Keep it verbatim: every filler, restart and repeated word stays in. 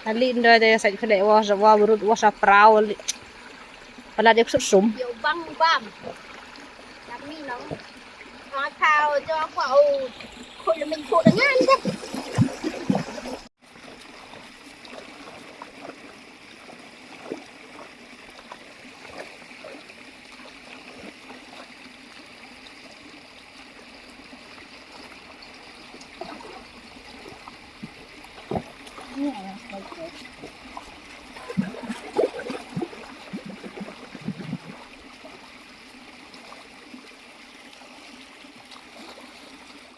Ali ndoi de sa khade wa wa brut wa sa prau ali. Pala de ksut sum. Yo bang bam. Kami no. Ka thau jo ko. Ko le min ko dengan de.